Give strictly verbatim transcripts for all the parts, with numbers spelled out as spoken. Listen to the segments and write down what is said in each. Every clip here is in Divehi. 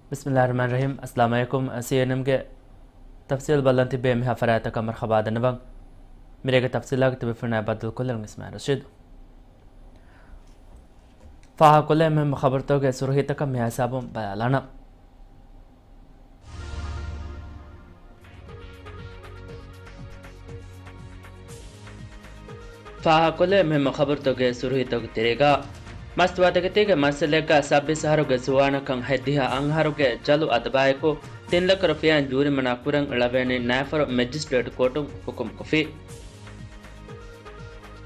ބިސްމިއްލާހިއްރަޙްމާނިއްރަޙީމް. އައްސަލާމު ޢަލައިކުމް. ސީއެންއެމްގެ ތަފްސީލް ބަލަން ތިބޭ މިހާ ފަރާތަކަށް މަރުޙަބާ ދަންނަވަން. މިރޭގެ ތަފްސީލާގެ ތިބި ފުނާ ބައްދަލުކޮށްލަން އިސްމާޢީލް ރަޝީދު. ފާހަގަކޮށްލޭ މުހިއްމު ޚަބަރުތަކުގެ ސުރުޚީތަކަށް މިހާ ހިސާބުން ބަލާލާނަން. ފާހަގަކޮށްލޭ މުހިއްމު ޚަބަރުތަކުގެ ސުރުޚީތަކުގެ ތެރޭގަ، މަސްތުވާތަކެތީގެ މައްސަލައެއްގަ ސައްބީސް އަހަރުގެ ޒުވާނަކަށް ހަތްދިހަ އަށްއަހަރުގެ ޖަލު އަދަބާއެކު ތިން ލައްކަ ރުފިޔާއިން ޖޫރިމަނާ ކުރަން ޅަވެނި ނައިފަރު މެޖިސްޓްރޭޓް ކޯޓުން ހުކުމްކޮށްފި.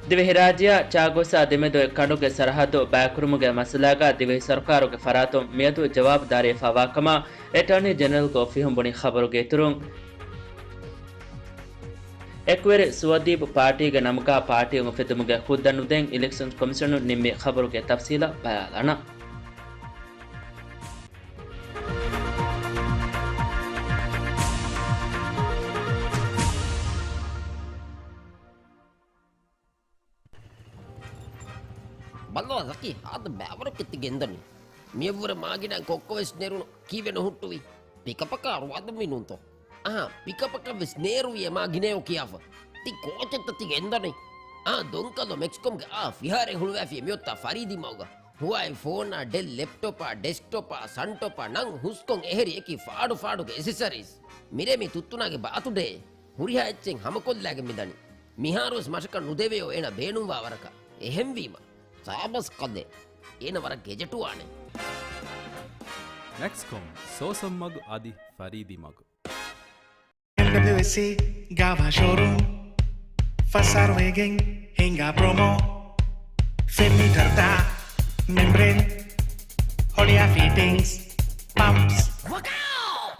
ދިވެހިރާއްޖެއާ ޗާގޯސްއާ ދެމެދު އެއް ކަނޑުގެ ސަރަހައްދު ބައިކުރުމުގެ މައްސަލާގަ ދިވެހި ސަރުކާރުގެ ފަރާތުން މިއަދު ޖަވާބުދާރީއެއް ފާވާކަމަށް އެޓާނީ ޖެނެރަލް އޮފީހުން ބުނި ޚަބަރުގެ އިތުރުން، އެކުވެރި ސުވަދީޕް ޕާޓީގެ ނަމުގަ ޕާޓީ އުފެއްދުމުގެ ހުއްދަ ނުދޭން އިލެކްޝަން ކޮމިޝަނުން ނިންމި ޚަބަރުގެ ތަފްސީލަށް ބަލާލާނަން. ބައްލަވާ ޒަކީ، ހާދަ ބައިވަރު ކެތި ގެންދަނީ. މިއަށްވުރެ މާގިނަ ކޮއްކޮ ވެސް ނެރުނު. ކީއްވެ ނުހުއްޓުވީ؟ ޕިކަޕަކާ ރުވާދުންވީ ނޫންތޯ؟ އަހާ، ޕިކަޕަކަށް ވެސް ނޭރުވި އެ މާ ގިނައޯ ކިޔާފަ. ތި ކޯޗެއްތަ ތި ގެންދަނީ؟ އާ، ދޮންކަލޯ މެކްސްކޮމްގެ އާ ފިހާރައެއް ހުޅުވާފި މިއޮތާ ފަރީދީ މަގުގަ. ހުވާއި ފޯނާ، ޑެލް ލެޕްޓޮޕާ، ޑެސްކްޓޮޕާ، ސަންޓޮޕާ ނަން ހުސްކޮން އެހެރި އެކި ފާޑު ފާޑުގެ އެސެސަރީސް. މިރޭ މި ތުއްތުނާގެ ބާތުޑޭ. ހުރިހާ އެއްޗެއް ހަމަކޮށްލާގެން މިދަނީ. މިހާރުވެސް މަށަކަށް ނުދެވެޔޯ އޭނަ ބޭނުންވާ ވަރަކަށް. އެހެންވީމަ، ސާބަސް ކަލޭ. އޭނަ ވަރަށް ގެޖެޓުވާނެ. މެކްސްކޮމް، ސޯސަން މަގު އަދި ފަރީދީ މަގު. އެމްޑަބްލިއުއެސްސީ ގާވާ ޝޯރޫމް. ފަސް އަހަރު ވެގެން ހިނގާ ޕްރޮމޯ. ފެން މީޓަރުތައް، މެމްބްރޭން، ހޮޅިއާ ފިޓިންގްސް، ޕަމްޕްސް.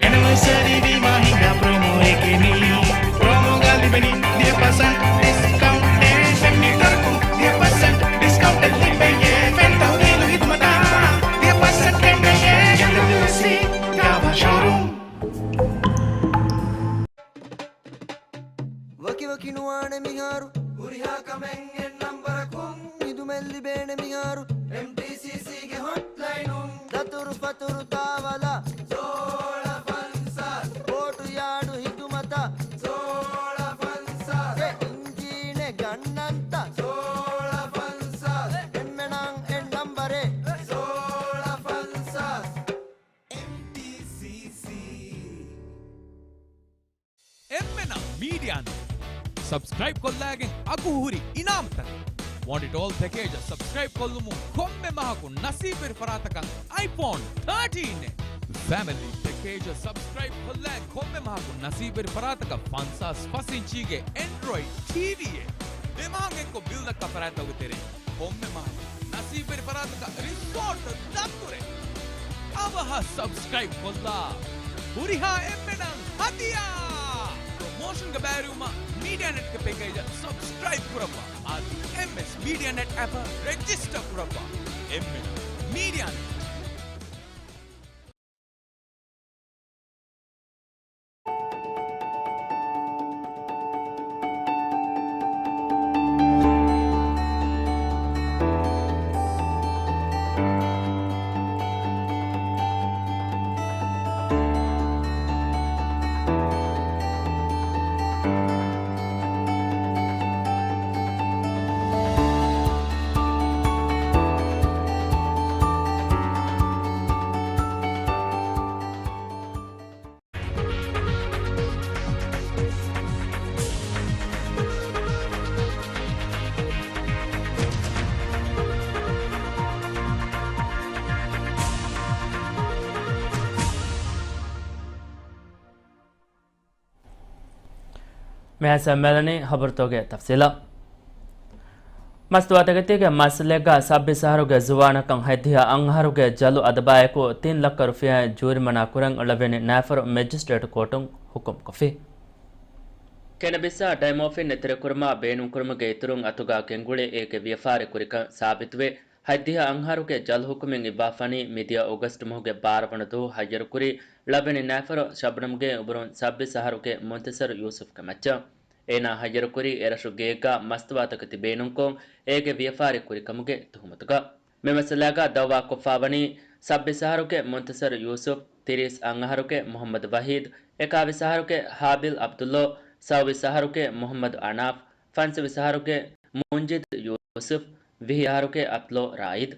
އެނިވަރސަރީ ވީމާ ހިނގާ ޕްރޮމޯއެކޭ މީ. ޕްރޮމޯގަ ލިބެނީ ދިހަ ޕަސެންޓް ޑިސްކައުންޓެއް. ފެން މީޓަރަކުން ދިހަ ޕަސެންޓް ޑިސްކައުންޓެއް ލިބެޔޭ. ފެން ތަހުލީލު ޚިދުމަތާ ދިހަ ޕަސެންޓް ކެނޑެޔޭ. އެމްޑަބްލިއުއެސްސީ ގާވާ ޝޯރޫމް. ވަކިވަކި ނުވާނެ މިހާރު. ހުރިހާ ކަމެއް އެއް ނަންބަރަކުން. ހިދުމަތް ލިބޭނެ މިހާރު. އެމްޓީސީސީގެ ހޮޓްލައިނުން. ދަތުރު ފަތުރު ތާވަލަ. ސޯޅަ ފަންސާސް. ބޯޓު ޔާޑު ހިދުމަތަށް. ސޯޅަ ފަންސާސް. އެ އިންޖީނެއް ގަންނަންތަ. ސޯޅަ ފަންސާސް. އެންމެނަށް އެއް ނަންބަރެއް. ސޯޅަ ފަންސާސް. އެމްޓީސީސީ. އެންމެނަށް މީޑިއާ ނެޓް ސަބްސްކްރައިބް ކޮށްލާގެން އަގު ހުރި އިނާމްތަކެއް. ވޯންޓް އިޓް އޯލް ޕެކޭޖަށް ސަބްސްކްރައިބް ކޮށްލުމުން ކޮންމެ މަހަކު ނަސީބުވެރި ފަރާތަކަށް އައިފޯން ތާޓީން އެއް. ފެމިލީ ޕެކޭޖަށް ސަބްސްކްރައިބް ކޮށްލާ ކޮންމެ މަހަކު ނަސީބުވެރި ފަރާތަކަށް ފަންސާސް ފަސް އިންޗީގެ އެންޑްރޮއިޑް ޓީވީއެއް. ދެ މަހަށް އެއްކޮށް ބިލް ދައްކާ ފަރާތްތަކުގެ ތެރެއިން ކޮންމެ މަހަކު ނަސީބުވެރި ފަރާތަކަށް ރިސޯޓް ދަތުރެއް. އަވަހަށް ސަބްސްކްރައިބް ކޮށްލާ ހުރިހާ އެންމެނަށް ހަދިޔާ. ޕްރޮމޯޝަންގެ ބައިވެރިވުމަށް މީޑިއާ ނެޓްގެ ޕެކޭޖަށް ސަބްސްކްރައިބް ކުރައްވާ. އަދި އެމްއެސް މީޑިއާ ނެޓް އެޕަށް ރެޖިސްޓަރ ކުރައްވާ. އެމްއެސް މީޑިއާ ނެޓް. މިހާ ސަމްމޭޅަނީ ޚަބަރުތަކުގެ ތަފްސީލަށް. މަސްތުވާތަކެތީގެ މައްސަލައެއްގަ ސައްބީސް އަހަރުގެ ޒުވާނަކަށް ހަތްދިހަ އަށްއަހަރުގެ ޖަލު އަދަބާއެކު ތިން ލައްކަ ރުފިޔާއިން ޖޫރިމަނާ ކުރަން ޅަވެނި ނައިފަރު މެޖިސްޓްރޭޓް ކޯޓުން ހުކުމްކޮށްފި. ކެނަބިސްއާ ޑައިމޯފިން އެތެރެކުރުމާ ބޭނުންކުރުމުގެ އިތުރުން އަތުގަ ގެންގުޅި އޭގެ ވިޔަފާރި ކުރިކަން ސާބިތުވެ، ހަތްދިހަ އަށްއަހަރުގެ ޖަލު ހުކުމެއް އިއްވާފަނީ މިދިޔަ އޮގަސްޓް މަހުގެ ބާރަ ވަނަ ދުވަހު ހައްޔަރުކުރި ޅަވެނި ނައިފަރު ޝަބްނަމްގެ އުމުރުން ސައްބީސް އަހަރުގެ މުންތަސަރު ޔޫސުފްގެ މައްޗަށް. އޭނާ ހައްޔަރުކުރީ އެރަށު ގެއެއްގަ މަސްތުވާތަކެތި ބޭނުންކޮށް، އޭގެ ވިޔަފާރި ކުރިކަމުގެ ތުހުމަތުގަ. މި މައްސަލާގަ ދައުވާކޮށްފާވަނީ ސައްބީސް އަހަރުގެ މުންތަސަރު ޔޫސުފް، ތިރީސް އަށް އަހަރުގެ މުޙައްމަދު ވަޙީދު، އެކާވީސް އަހަރުގެ ހާބިލް ޢަބްދުﷲ، ސައުވީސް އަހަރުގެ މުޙައްމަދު އަނާފް، ފަންސަވީސް އަހަރުގެ މުންޖިދު ޔޫސުފް، ވިހި އަހަރުގެ ޢަބްދުﷲ ރާއިދު.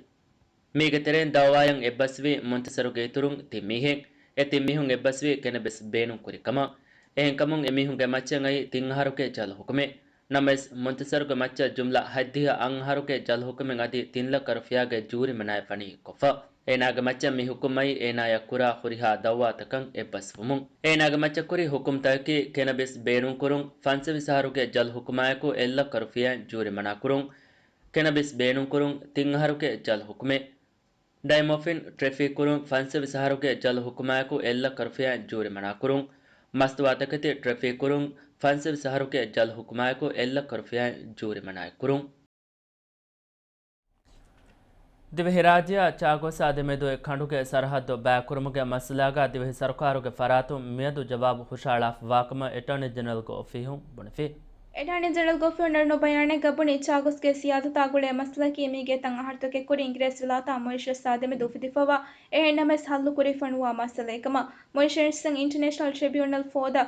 މީގެ ތެރެއިން ދައުވާއަށް އެއްބަސްވީ މުންތަސަރުގެ އިތުރުން ތިން މީހެއް. އެ ތިން މީހުން އެއްބަސްވީ ކެނަބިސް ބޭނުން ކުރި ކަމަށް. އެހެންކަމުން އެމީހުންގެ މައްޗަށް އައީ ތިން އަހަރުގެ ޖަލް ޙުކުމެއް. ނަމަވެސް، މުންތަސަރުގެ މައްޗަށް ޖުމްލަ ހަތްދިހަ އަށް އަހަރުގެ ޖަލް ޙުކުމެއް އަދި ތިން ލައްކަ ރުފިޔާގެ ޖޫރިމަނާއެއް ފަނި ކޮށްފަ. އޭނާގެ މައްޗަށް މި ޙުކުމް އައީ އޭނާޔަށް ކުރާ ހުރިހާ ދައުވާތަކަށް އެއްބަސްވުމުން. އޭނާގެ މައްޗަށް ކުރި ޙުކުމްތަކަކީ ކެނަބިސް ބޭނުންކުރުން، ފަންސަވީސް އަހަރުގެ ޖަލް ޙުކުމާއެކު އެއް ލައްކަ ރުފިޔާއެއް ޖޫރިމަނާކުރުން، ކެނަބިސް ބޭނުންކުރުން، ތިން އަހަރުގެ ޖަލް ޙުކުމެއް. ޑައިމޮފިން ޓްރެފިކް ކުރުން، ފަންސަވީސް އަހަރުގެ ޖަލް ޙުކުމާއެކު އެއް ލައްކަ ރުފިޔާއެއް ޖޫރިމަނާކުރުން. މަސްތުވާތަކެތި ޓްރެފިކް ކުރުން، ފަންސަވީސް އަހަރުގެ ޖަލް ޙުކުމާއެކު އެއް ލައްކަ ރުފިޔާއެއް ޖޫރިމަނާއެއް ކުރުން. ދިވެހިރާއްޖެއާ ޗާގޯސްއާ ދެމެދު ކަނޑުގެ ސަރަހައްދު ބައިކުރުމުގެ މައްސަލާގަ ދިވެހި ސަރުކާރުގެ ފަރާތުން މިއަދު ޖަވާބު ހުށަހަޅާފަވާކަމަށް އެޓާނީ ޖެނެރަލްގެ އޮފީހުން ބުނެފި. އެޓާނީ ޖެނެރަލްގެ އޮފީހުން ނެރުނު ބަޔާނެއްގަ ބުނީ، ޗާގޯސްގެ ސިޔާދަތާ ގުޅޭ މައްސަލައަކީ މީގެ ތަން އަހަރުތަކެއް ކުރިން އިނގިރޭސިވިލާތާ މޮރިޝަސްއާ ދެމެދު އުފެދިފަވާ، އެހެން ނަމަވެސް ހައްލު ކުރެވިފަ ނުވާ މައްސަލައެއް ކަމަށް. މޮރިޝަސްއިން އިންޓަރނޭޝަނަލް ޓްރިބިއުނަލް ފޯ ދަ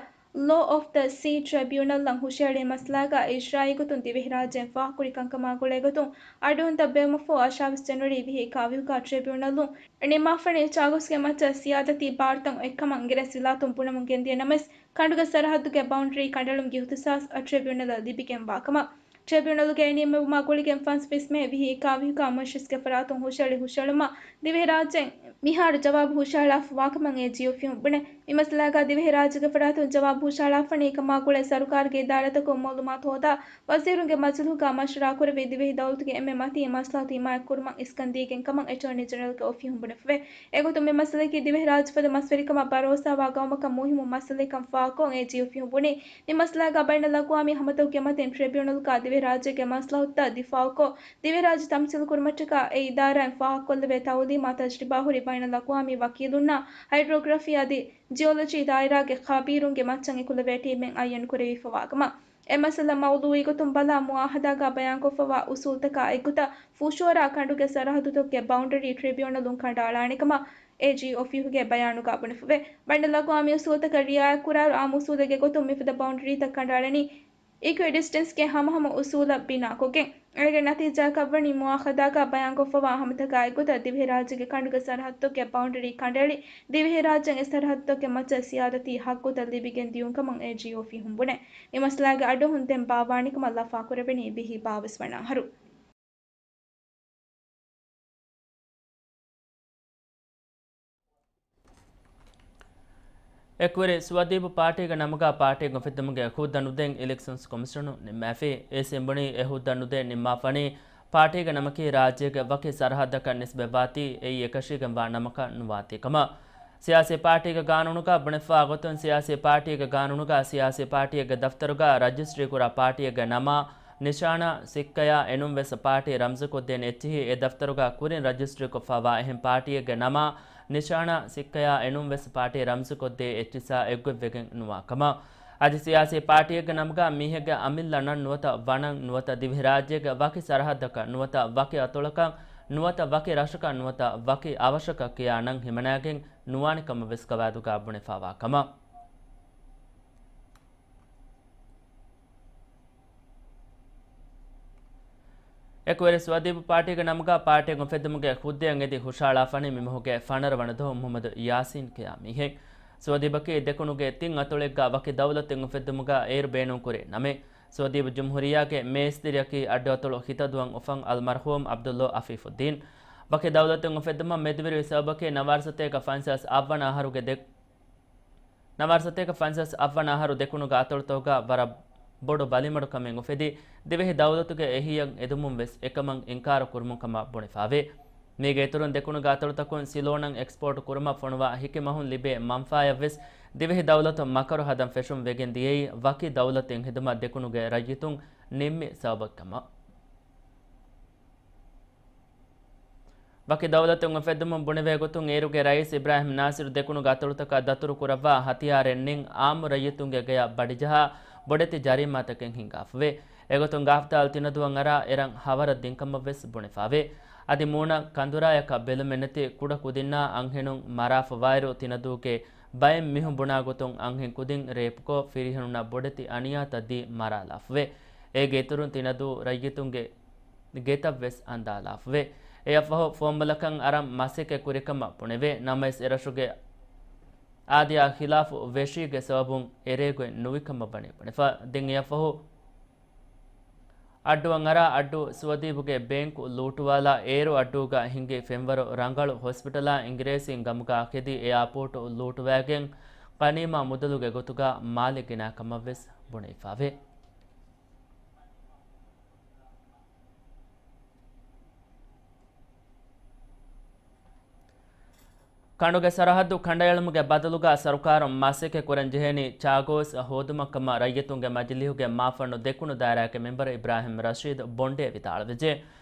ލޯ އޮފް ދަ ސީ ޓްރިބިއުނަލްއަށް ހުށަހެޅި މައްސަލާގަ އިޖްރާއީ ގޮތުން ދިވެހިރާއްޖޭން ފާހަގަކުރި ކަންކަމާ ގުޅޭ ގޮތުން އަޑުއިވުންތައް ބޭއްވުމަށްފަހު އަށާވީސް ޖަނުއަރީ ވިހި އެކާވީހުގަ ޓްރިބިއުނަލުން ނިންމާފަނީ ޗާގޯސްގެ މައްޗަށް ސިޔާދަތީ ބާރުތައް އޮތްކަމަށް އިނގިރޭސިވިލާތުން ބުނަމުން ގެންދިޔަ ނަމަވެސް، ކަނޑުގެ ސަރަހައްދުގެ ބައުންޑަރީ ކަނޑައެޅުމުގެ އިހުތިސާސް އަށް ޓްރިބިއުނަލަށް ލިބިގެންވާ ކަމަށް. ޓްރިބިއުނަލުގެ އެންޑީއެމް ވުމާ ގުޅިގެން ފަންސަވީސް މޭ ވިހި އެކާވީހުގަ މޮރިޝަސްގެ ފަރާތުން ހުށަހެޅި ހުށަހެޅުމަށް ދިވެހިރާއްޖޭން މިހާރު ޖަވާބު ހުށަހަޅާފަވާކަމަށް އޭޖީ އޮފީހުން ބުނެ. މި މައްސަލާގަ ދިވެހިރާއްޖޭގެ ފަރާތުން ޖަވާބު ހުށަހަޅާފަނީ ކަމާ ގުޅޭ ސަރުކާރުގެ އިދާރާތަކުން މައުލޫމާތު ހޯދާ، ވަޒީރުންގެ މަޖިލީހުގަ މަޝްވަރާކުރެވި ދިވެހި ދައުލަތުގެ އެންމެ މަތީ މަސްލަހަތު ހިމާޔަތްކުރުމަށް އިސްކަން ދީގެން ކަމަށް އެޓާނީ ޖެނެރަލްގެ އޮފީހުން ބުނެފަވޭ. އެގޮތުން މި މައްސަލައަކީ ދިވެހިރާއްޖެފަދަ މަސްވެރިކަމަށް ބަރޯސާވާ ގައުމަކަށް މުހިއްމު މައްސަލައެއްކަން ފާހަގަކޮށް، އޭޖީ އޮފީހުން ބުނީ، މި މައްސަލާގަ ބައިނަލްއަގުވާމީ ހަމަތަކުގެ މަތިން ޓްރިބިއުނަލްގަ ދިވެހިރާއްޖޭގެ މަސްލަހަތުތައް ދިފާއުކޮށް، ދިވެހިރާއްޖެ ތަމްސީލު ކުރުމަށްޓަކާ އެ އިދާރާއިން ފާހަގަކޮށްލެވޭ ތައުލީމާ ތަޖްރިބާހުރި ބައިނަލްއަގުވާމީ ވަކީލުންނާ ހައިޑްރޯގްރަފީ އަދި ޖިއޮލޮޖީ ދާއިރާގެ ޚަބީރުންގެ މައްޗަށް އެކުލެވޭ ޓީމެއް އައްޔަންކުރެވިފަވާ ކަމަށް. އެ މައްސަލަ މައުޟޫޢީގޮތުން ބަލާ، މުޢާހަދާގަ ބަޔާންކޮށްފަވާ އުސޫލުތަކާ އެއްގޮތަށް ފުށުއަރާ ކަނޑުގެ ސަރަހައްދުތަކުގެ ބައުންޑަރީ ޓްރިބިއުނަލުން ކަނޑައަޅާނެ ކަމަށް އޭޖީ އޮފީހުގެ ބަޔާނުގަ ބުނެފަވޭ. ބައިނަލްއަގުވާމީ އުސޫލުތަކަށް ރިޢާޔަތްކުރާއިރު، އާއްމު އުސޫލެއްގެ ގޮތުން މިފަދަ ބައުންޑަރީތައް ކަނޑައަޅަނީ އީކުއިޑިސްޓެންސްގެ ހަމަހަމަ އުސޫލަށް ބިނާކޮށްގެން. އޭގެ ނަތީޖާއަކަށްވަނީ މުޢާހަދާގަ ބަޔާންކޮށްފަވާ ހަމަތަކާ އެއްގޮތަށް ދިވެހިރާއްޖޭގެ ކަނޑުގެ ސަރަހައްދުތަކުގެ ބައުންޑަރީ ކަނޑައެޅި، ދިވެހިރާއްޖޭން އެ ސަރަހައްދުތަކުގެ މައްޗަށް ސިޔާދަތީ ހައްގުތައް ލިބިގެން ދިޔުން ކަމަށް އޭޖީ އޮފީހުން ބުނޭ. މި މައްސަލާގެ އަޑުއެހުން ދެން ބާއްވާނެ ކަމަށް ލަފާކުރެވެނީ ވިހި ބާވީސް ވަނަ އަހަރު. އެކުވެރި ސުވަދީޕް ޕާޓީގެ ނަމުގަ ޕާޓީ އުފެއްދުމުގެ ހުއްދަ ނުދޭން އިލެކްޝަންސް ކޮމިޝަނުން ނިންމާފި. އޭސީން ބުނީ އެ ހުއްދަ ނުދޭން ނިންމާފަނީ ޕާޓީގެ ނަމަކީ ރާއްޖޭގެ ވަކި ސަރަހައްދަކަށް ނިސްބަތްވާތީ އެއީ އެކަށީގެންވާ ނަމަކަށް ނުވާތީ ކަމަށް. ސިޔާސީ ޕާޓީގެ ގާނޫނުގަ ބުނެފަވާ ގޮތުން ސިޔާސީ ޕާޓީގެ ގާނޫނުގަ ސިޔާސީ ޕާޓީއެއްގެ ދަފްތަރުގަ ރަޖިސްޓްރީ ކުރާ ޕާޓީއެއްގެ ނަމާ، ނިޝާނާ، ސިއްކަޔާ އެނޫންވެސް ޕާޓީ ރަމްޒުކޮށްދޭނެ އެއްޗިހި އެ ދަފްތަރުގަ ކުރިން ރަޖިސްޓްރީކޮށްފަވާ އެހެން ޕާޓީއެއްގެ ނަމާ، ނިޝާނާ، ސިއްކަޔާ އެނޫންވެސް ޕާޓީ ރަމްޒުކޮށްދޭ އެއްޗިއްސާ އެއްގޮތްވެގެން ނުވާ ކަމަށް. އަދި ސިޔާސީ ޕާޓީއެއްގެ ނަމުގަ މީހެއްގެ އަމިއްލަ ނަން ނުވަތަ ވަނަން ނުވަތަ ދިވެހިރާއްޖޭގެ ވަކި ސަރަހައްދަކަށް ނުވަތަ ވަކި އަތޮޅަކަށް ނުވަތަ ވަކި ރަށަކަށް ނުވަތަ ވަކި އަވަށަކަށް ކިޔާ ނަން ހިމަނާގެން ނުވާނެ ކަމަށް ވެސް ގަވާއިދުގަ ބުނެފަވާ ކަމަށް. އެކުވެރި ސުވަދީޕް ޕާޓީގެ ނަމުގަ ޕާޓީ އުފެއްދުމުގެ ހުއްދައަށް އެދި ހުށަހަޅާފަނީ މި މަހުގެ ފަނަރަ ވަނަ ދުވަހު މުހައްމަދު ޔާސީން ކިޔާ މީހެއް. ސުވަދީޕަކީ ދެކުނުގެ ތިން އަތޮޅެއްގަ ވަކި ދައުލަތެއް އުފެއްދުމުގަ އޭރު ބޭނުންކުރި ނަމެއް. ސުވަދީޕް ޖުމްހޫރިއްޔާގެ މޭސްތިރިއަކީ އައްޑުއަތޮޅު ހިތަދުއަށް އުފަން އަލްމަރްޙޫމް ޢަބްދުﷲ ޢަފީފުއްދީން. ވަކި ދައުލަތެއް އުފެއްދުމަށް މެދުވެރިވި ސަބަބަކީ ނަވާރަ ސަތޭކަ ފަންސާސް އަށް ވަނަ އަހަރުގެ ދެ، ނަވާރަ ސަތޭކަ ފަންސާސް އަށް ވަނަ އަހަރު ދެކުނުގެ އަތޮޅުތަކުގަ ވަރަށް ބޮޑު ބަލިމަޑުކަމެއް އުފެދި، ދިވެހި ދައުލަތުގެ އެހީއަށް އެދުމުން ވެސް އެކަމަށް އިންކާރު ކުރުމުން ކަމަށް ބުނެފަވޭ. މީގެ އިތުރުން ދެކުނުގެ އަތޮޅުތަކުން ސިލޯނަން އެކްސްޕޯޓް ކުރުމަށް ފޮނުވާ ހިކިމަހުން ލިބޭ މަންފާއަށް ވެސް ދިވެހި ދައުލަތު މަކަރު ހަދަން ފެށުން ވެގެން ދިޔައީ ވަކި ދައުލަތެއް ހެދުމަށް ދެކުނުގެ ރައްޔިތުން ނިންމި ސަބަބަކަމަށް. ވަކި ދައުލަތެއް އުފެއްދުމުން ބުނެވޭ ގޮތުން އޭރުގެ ރައީސް އިބްރާހިމް ނާސިރު ދެކުނުގެ އަތޮޅުތަކަށް ދަތުރު ކުރައްވާ ހަތިޔާރެއް ނެތް އާއްމު ރައްޔިތުންގެ ގެޔަށް ބަޑިޖަހާ ބޮޑެތި ޖަރީމާތަކެއް ހިންގާފަވޭ. އެގޮތުން ގާފްތާލް ތިނަދޫއަށް އަރާ އެރަށް ހަވަރަށް ދިންކަމަށްވެސް ބުނެފާވޭ. އަދި މޫނަށް ކަނދުރާޔަކަށް ބެލުމެއް ނެތި ކުޑަ ކުދިންނާ އަންހެނުން މަރާފަވާއިރު، ތިނަދޫގެ ބައެއް މީހުން ބުނާ ގޮތުން އަންހެން ކުދިން ރޭޕްކޮށް، ފިރިހެނުންނަށް ބޮޑެތި އަނިޔާތައް ދީ މަރާލާފަވޭ. އޭގެ އިތުރުން ތިނަދޫ ރައްޔިތުންގެ ގެތައްވެސް އަންދާލާފަވޭ. އެއަށްފަހު ފުވައްމުލަކަށް އަރަން މަސައްކަތް ކުރިކަމަށް ބުނެވޭ. ނަމަވެސް އެރަށުގެ އާދަޔާ ޚިލާފު ވެށީގެ ސަބަބުން އެރޭގޮތް ނުވިކަމަށް ވަނީ ބުނެފަ. ދެން އެއަށްފަހު އައްޑުއަށް އަރާ އައްޑޫ ސުވަދީބުގެ ބޭންކު ލޫޓުވާލާ، އޭރު އައްޑޫގަ ހިނގި ފެންވަރު ރަނގަޅު ހޮސްޕިޓަލާ އިނގިރޭސިން ގަމުގަ ހެދި އެއާޕޯޓު ލޫޓުވައިގެން ޣަނީމާ މުދަލުގެ ގޮތުގަ މާލެ ގެނައި ކަމަށްވެސް ބުނެފަވޭ. ކަނޑުގެ ސަރަހައްދު ކަނޑައެޅުމުގެ ބަދަލުގަ ސަރުކާރުން މަސައްކަތް ކުރަން ޖެހޭނީ ޗާގޯސް ހޯދުމަށް ކަމަށް ރައްޔިތުންގެ މަޖިލީހުގެ މާފަންނު ދެކުނު ދާއިރާގެ މެމްބަރ އިބްރާހިމް ރަޝީދު ބޮންޑޭ ވިދާޅުވެއްޖެ.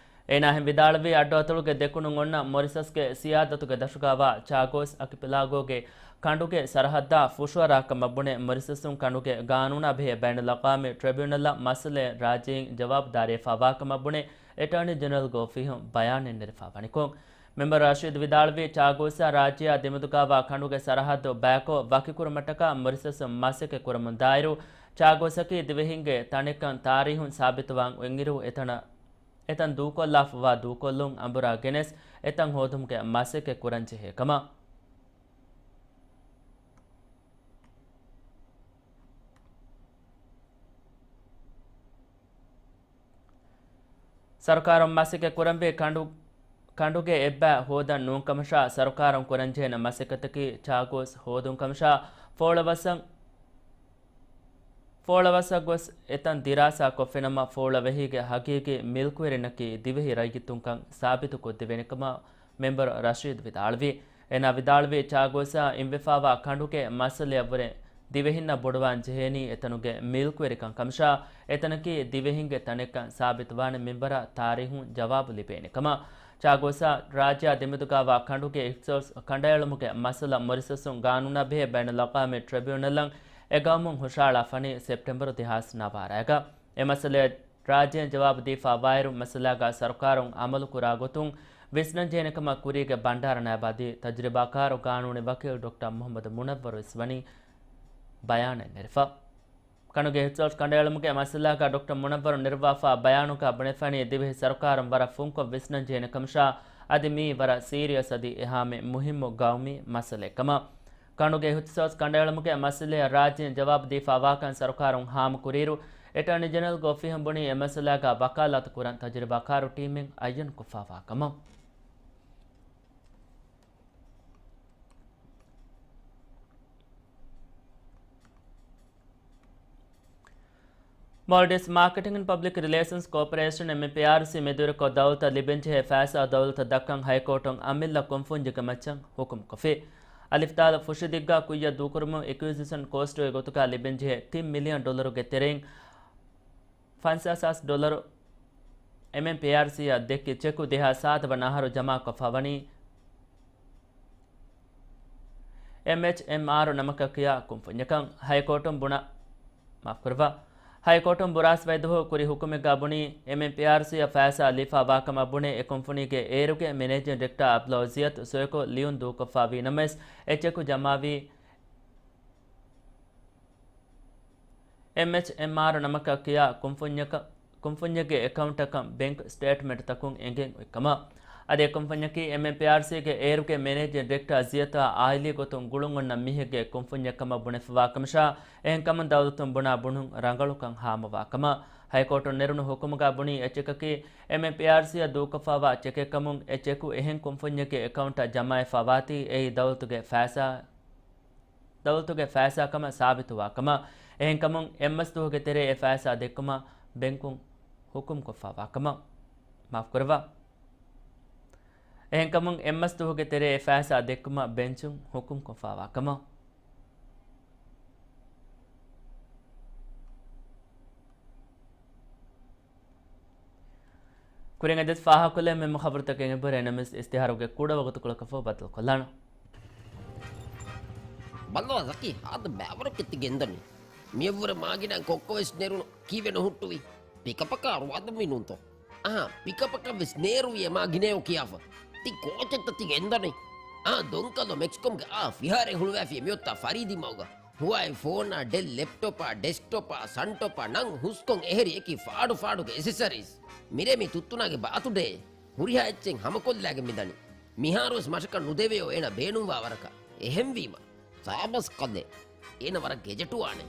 އޭނާ އެހެން ވިދާޅުވީ، އައްޑު އަތޮޅުގެ ދެކުނު އޮންނަ މޮރިޝަސްގެ ސިޔާދަތުގެ ދަށުގަވާ ޗާގޯސް އަކިޕެލާގޯގެ ކަނޑުގެ ސަރަހައްދާ ފުށުއަރާކަމަށް ބުނެ، މޮރިޝަސުން ކަނޑުގެ ގާނޫނާ ބެހޭ ބައިނަލްއަޤްވާމީ ޓްރިބިއުނަލަށް މައްސަލައެއް ރާއްޖެއިން ޖަވާބުދާރީއެއް ފާވާކަމަށް ބުނެ، އެޓާނީ ޖެނެރަލްގެ އޮފީހުން ބަޔާނެއް ނެރެފަ ވަނިކޮށް، މެމްބަރ ރަޝީދު ވިދާޅުވީ، ޗާގޯސްއާ ރާއްޖެއާ ދެމެދުގަވާ ކަނޑުގެ ސަރަހައްދު ބައިކޮށް ވަކިކުރުމަށްޓަކާ މޮރިޝަސުން މަސައްކަތް ކުރަމުން ދާއިރު، ޗާގޯސްއަކީ ދިވެހިންގެ ތަނެއްކަން ތާރީހުން ސާބިތުވާން އޮތްއިރު، އެތަނަށް އެތަން ދޫކޮށްލާފަވާ ދޫކޮށްލުން އަނބުރާ ގެނެސް، އެތަން ހޯދުމުގެ މަސައްކަތް ކުރަންޖެހޭ ކަމަށް. ސަރުކާރުން މަސައްކަތް ކުރަންވީ ކަނޑު، ކަނޑުގެ އެއްބައި ހޯދަން ނޫންކަމަށާ، ސަރުކާރުން ކުރަންޖެހޭނެ މަސައްކަތަކީ ޗާގޯސް ހޯދުން ކަމަށާ، ފޯޅަވަސަށް، ފޯޅަވަސަށް ގޮސް އެތަން ދިރާސާ ކޮށްފިނަމަ، ފޯޅަވެހީގެ ހަގީގީ މިލްކުވެރިންނަކީ ދިވެހި ރައްޔިތުންކަން ސާބިތުކޮށްދެވޭނެކަމަށް މެމްބަރ ރަޝީދު ވިދާޅުވި. އޭނާ ވިދާޅުވީ، ޗާގޯސްއާ އިންވެފާވާ ކަނޑުގެ މައްސަލަޔަށްވުރެ ދިވެހިންނަށް ބޮޑުވާން ޖެހޭނީ އެތަނުގެ މިލްކުވެރިކަން ކަމަށާ، އެތަނަކީ ދިވެހިންގެ ތަނެއްކަން ސާބިތުވާނެ މިންވަރަށް ތާރީހުން ޖަވާބު ލިބޭނެ ކަމަށް. ޗާގޯސްއާ ރާއްޖެއާ ދެމެދުގަވާ ކަނޑުގެ އިޚްތިޞާޞް ކަނޑައެޅުމުގެ މައްސަލަ މޮރިޝަސުން ގާނޫނާ ބެހޭ ބައިނަލްއަޤްވާމީ ޓްރިބިއުނަލަށް އެ ގައުމުން ހުށައަޅާފަނީ ސެޕްޓެމްބަރު ދެހާސް ނަވާރައިގަ. އެ މައްސަލަޔަށް ރާއްޖޭން ޖަވާބު ދީފާ ވާއިރު، މައްސަލާގަ ސަރުކާރުން އަމަލު ކުރާ ގޮތުން ވިސްނަންޖެހޭނެ ކަމަށް ކުރީގެ ބަންޑާރަ ނައިބާ ދިވެހި ތަޖުރިބާކާރު ގާނޫނީ ވަކީލް ޑޮކްޓަރ މުޙައްމަދު މުނައްވަރު ވެސް ވަނީ ބަޔާނެއް ނެރެފަ. ކަނޑުގެ އިޚްތިޞާޞް ކަނޑައެޅުމުގެ މައްސަލާގަ ޑޮކްޓަރ މުނައްވަރު ނެރުއްވާފާ ބަޔާނުގަ ބުނެފަނީ، ދިވެހި ސަރުކާރުން ވަރަށް ފުންކޮށް ވިސްނަންޖެހޭނެ ކަމަށާ، އަދި މިއީ ވަރަށް ސީރިއަސް އަދި އެހާމެ މުހިއްމު ގައުމީ މައްސަލައެއް ކަމަށް. ކަނޑުގެ އިޚްތިޞާޞް ކަނޑައެޅުމުގެ މައްސަލަޔަށް ރާއްޖޭން ޖަވާބު ދީފާ ވާކަން ސަރުކާރުން ހާމަކުރިއިރު، އެޓާނީ ޖެނެރަލްގެ އޮފީހުން ބުނީ އެ މައްސަލާގަ ވަކާލާތު ކުރަން ތަޖުރިބާކާރު ޓީމެއް އައްޔަން ކޮށްފާ ވާ ކަމަށް. މޯލްޑިވްސް މާކެޓިން އެންޑް ޕަބްލިކް ރިލޭޝަންސް ކޯޕަރޭޝަން، އެމްއެމްޕީއާރްސީ، މެދުވެރިކޮށް ދައުލަތަށް ލިބެންޖެހޭ ފައިސާ ދައުލަތަށް ދައްކަން ހައިކޯޓުން އަމިއްލަ ކުންފުންޏެއްގެ މައްޗަށް ހުކުމްކޮށްފި. އަލިފްތާލު ފުށިދިއްގާ ކުއްޔަށް ދޫކުރުމުން އެކުއިޒިޝަން ކޯސްޓުގެ ގޮތުގަ ލިބެންޖެހޭ ތިން މިލިއަން ޑޮލަރުގެ ތެރެއިން ފަންސާސް ހާސް ޑޮލަރު އެމްއެމްޕީއާރްސީއަށް ދެއްކި ޗެކު ދެހާސް ސާދަ ވަނަ އަހަރު ޖަމާކޮށްފަ ވަނީ އެމްއެޗްއެމްއާރު ނަމަކަށް ކިޔާ ކުންފުންޏަކަށް. ހައިކޯޓުން ބުނާ، މާފުކުރައްވާ. ހައިކޯޓުން ބުރާސް ވައިދުހު ކުރި ހުކުމެއްގަ ބުނީ، އެމްއެމްޕީއާރްސީއަށް ފައިސާ ލިބިފާ ވާކަމަށް ބުނެ، އެ ކުންފުނީގެ އޭރުގެ މެނޭޖިން ޑިރެކްޓާ އަބްދުލް އަޒީޒް ސޮއެކޯ ލިޔުން ދޫކޮށްފަ ވީ ނަމަވެސް، އެ ޗެކު ޖަމާވީ އެމްއެޗްއެމްއާރު ނަމަކަށް ކިޔާ ކުންފުންޏަކަށް، ކުންފުންޏެއްގެ އެކައުންޓަކަށް ބެންކް ސްޓޭޓްމަންޓްތަކުން އެނގެން އޮތްކަމަށް. އަދި އެ ކުންފުންޏަކީ އެމްއެމްޕީއާރްސީގެ އޭރުގެ މެނޭޖިން ޑިރެކްޓާ ޒިޔަތާ އާއިލީ ގޮތުން ގުޅުން އޮންނަ މީހެއްގެ ކުންފުންޏެއްކަމަށް ބުނެފަވާކަމަށާ، އެހެންކަމުން ދައުލަތުން ބުނާ ބުނުން ރަނގަޅުކަން ހާމަވާކަމަށް. ހައިކޯޓުން ނެރުނު ހުކުމުގަ ބުނީ، އެ ޗެކަކީ އެމްއެމްޕީއާރްސީއަށް ދޫކޮށްފަވާ ޗެކެއްކަމުން، އެ ޗެކު އެހެން ކުންފުންޏެއްގެ އެކައުންޓަށް ޖަމާވެފަ ވާތީ، އެއީ ދައުލަތުގެ ފައިސާ، ދައުލަތުގެ ފައިސާކަމަށް ސާބިތުވާކަމަށް. އެހެންކަމުން، އެއްމަސް ދުވަހުގެ ތެރޭ އެ ފައިސާ ދެއްކުމަށް ބެންކުން ހުކުމްކޮށްފަވާކަމަށް. މާފުކުރައްވާ. އެހެންކަމުން، އެއްމަސް ދުވަހުގެ ތެރޭ އެ ފައިސާ ދެއްކުމަށް ބެންޗުން ހުކުމްކޮށްފަވާކަމަށް. ކުރިން އެދެސް ފާހަގަކޮށްލެވޭ މެމް ޚަބަރުތަކެއް އެބަހުރޭ ނަމަވެސް، އިސްތިހާރުގެ ކުޑަ ވަގުތުކޮޅަކަށްފަހު ބައްދަލުކޮށްލާނަން. ބައްލަވާ ޒަކީ، އާދަ ބައިވަރު ކެތި ގެންދަނީ. މިއަށްވުރެ މާގިނަ ކޮއްކޮވެސް ނެރުނު، ކީއްވެ ނުހުއްޓުވީ؟ ޕިކަޕަކާ ރުވާދަންވީ ނޫންތޯ؟ އާ، ޕިކަޕަކަށް ވެސް ނޭރުވި އެމާ ގިނައޭ ކިޔާފަ. ތި ކޯޗެއްތަ ތި ގެންދަނީ؟ އާ، ދޮންކަލޯ މެކްސްކޮމްގެ އާ ފިހާރައެއް ހުޅުވާފިޔޭ މިއޮތާ ފަރީދީ މަގުގަ. ހުވާއި ފޯނާ، ޑެލް ލެޕްޓޮޕާ، ޑެސްކްޓޮޕާ، ސަންޓޮޕާ، ނަން ހުސްކޮން އެހެރި އެކި ފާޑު ފާޑުގެ އެސެސަރީސް. މިރޭ މި ތުއްތުނާގެ ބާތުޑޭ. ހުރިހާ އެއްޗެއް ހަމަކޮށްލާގެން މިދަނީ. މިހާރުވެސް މަށަކަށް ނުދެވެޔޯ އޭނަ ބޭނުންވާ ވަރަކަށް. އެހެންވީމަ، ސާބަސް ކަލޭ. އޭނަ ވަރަށް ގެޖެޓުވާނެ.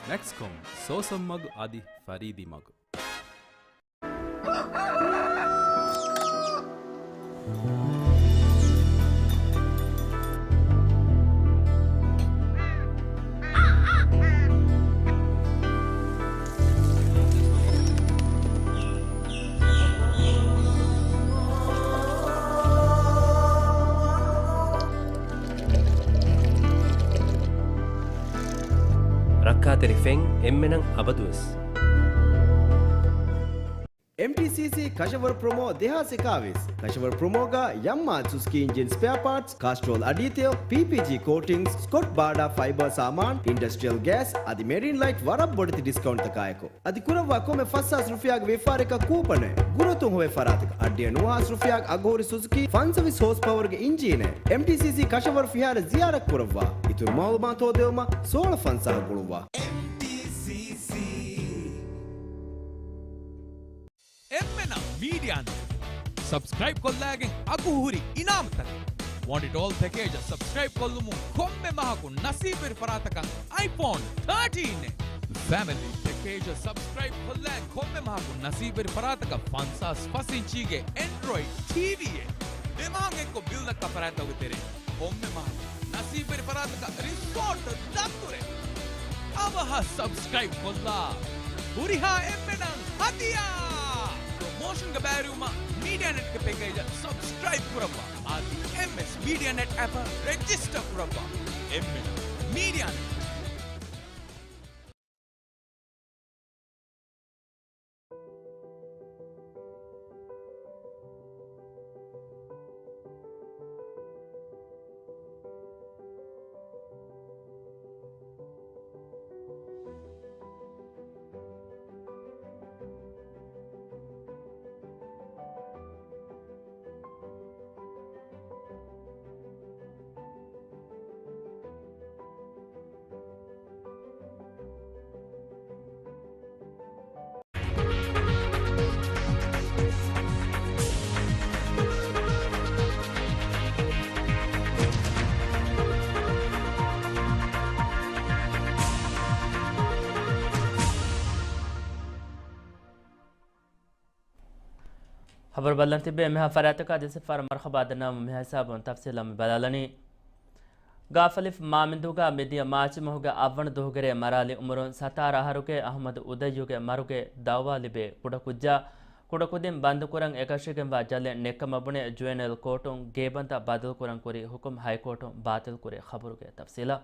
މެކްސްކޮމް، ސޯސަން މަގު އަދި ފަރީދީ މަގު. ރައްކާތެރި ފެން އެންމެނަށް އަބަދުވެސް. އެމްޓީސީސީ ކަށަވަރު ޕްރޮމޯ ދެހާސް އެކާވީސް. ކަށަވަރު ޕްރޮމޯގަ ޔަމްމާ ސުޒުކީ އިންޖިން ސްޕެއާ ޕާޓްސް، ކާސްޓްރޯލް އަޑީތެލް، ޕީޕީޖީ ކޯޓިންގްސް، ސްކޮޓް ބާޑާ ފައިބާ ސާމާން، އިންޑަސްޓްރިއަލް ގޭސް އަދި މެރިން ލައިޓް ވަރަށް ބޮޑެތި ޑިސްކައުންޓްތަކާއެކު. އަދި ކުރައްވާ ކޮންމެ ފަސްހާސް ރުފިޔާގެ ވިޔަފާރިއަކަށް ކޫޕަނެއް. ގުރުއަތުން ހޮވޭ ފަރާތަކަށް އައްޑިހަ ނުވަ ހާސް ރުފިޔާގެ އަގުހުރި ސުޒުކީ ފަންސަވީސް ހޯސް ޕަވަރުގެ އިންޖީނެއް. އެމްޓީސީސީ ކަށަވަރު ފިހާރަ ޒިޔާރަތް ކުރައްވާ. އިތުރު މައުލޫމާތު ހޯދެވުމަށް ސޯޅަ ފަންސާހަށް ގުޅުއްވާ. އެމްޓީސީސީ. އެންމެނަށް މީޑިއާ ނެޓް ސަބްސްކްރައިބް ކޮށްލާގެން އަގުހުރި އިނާމުތަކެއް. ވޮންޑިޓޯލް ޕެކޭޖަށް ސަބްސްކްރައިބް ކޮށްލުމުން ކޮންމެ މަހަކު ނަސީބުވެރި ފަރާތަކަށް އައިފޯން ތާޓީން އެއް. ފެމިލީ ޕެކޭޖަށް ސަބްސްކްރައިބް ކޮށްލާ ކޮންމެ މަހަކު ނަސީބުވެރި ފަރާތަކަށް ފަންސާސް ފަސް އިންޗީގެ އެންޑްރޮއިޑް ޓީވީއެއް. ދެ މަހަށް އެއްކޮށް ބިލް ދައްކާ ފަރާތްތަކުގެ ތެރެއިން ކޮންމެ މަހަކު ނަސީބުވެރި ފަރާތަކަށް ރިސޯޓް ދަތުރެއް. އަވަހަށް ސަބްސްކްރައިބް ކޮށްލާ. ހުރިހާ އެންމެނަށް ހަދިޔާ! ޕްރޮމޯޝަންގެ ބައިވެރިވުމަށް މީޑިއާ ނެޓްގެ ޕެކޭޖަށް ސަބްސްކްރައިބް ކުރައްވާ. އަދި އެމްއެސް މީޑިއާ ނެޓް އެޕަށް ރެޖިސްޓަރ ކުރައްވާ. އެންމެނަށް މީޑިއާ ނެޓް. ޚަބަރު ބަލަން ތިބޭ މިހާ ފަރާތަކާ ދެސެފާރަ މަރުޙަބާ ދަންނަވަމުން މިހާ ހިސާބުން ތަފްސީލަށް މި ބަލާލަނީ. ގާފަލިފް މާމެންދޫގަ މިދިޔަ މާޗި މަހުގެ އަށްވަނަ ދުވަހުގެ ރޭ މަރާލި އުމުރުން ސަތާރަ އަހަރުގެ އަޙްމަދު އުދައްޔުގެ މަރުގެ ދައުވާ ލިބޭ ކުޑަކުއްޖާ، ކުޑަކުދިން ބަންދުކުރަން އެކަށީގެންވާ ޖަލެއް ނެއްކަމަށް ބުނެ ޖުވެނައިލް ކޯޓުން ގޭބަންދަށް ބަދަލުކުރަން ކުރި ހުކުމް ހައިކޯޓުން ބާތިލްކުރި ޚަބަރުގެ ތަފްސީލަށް.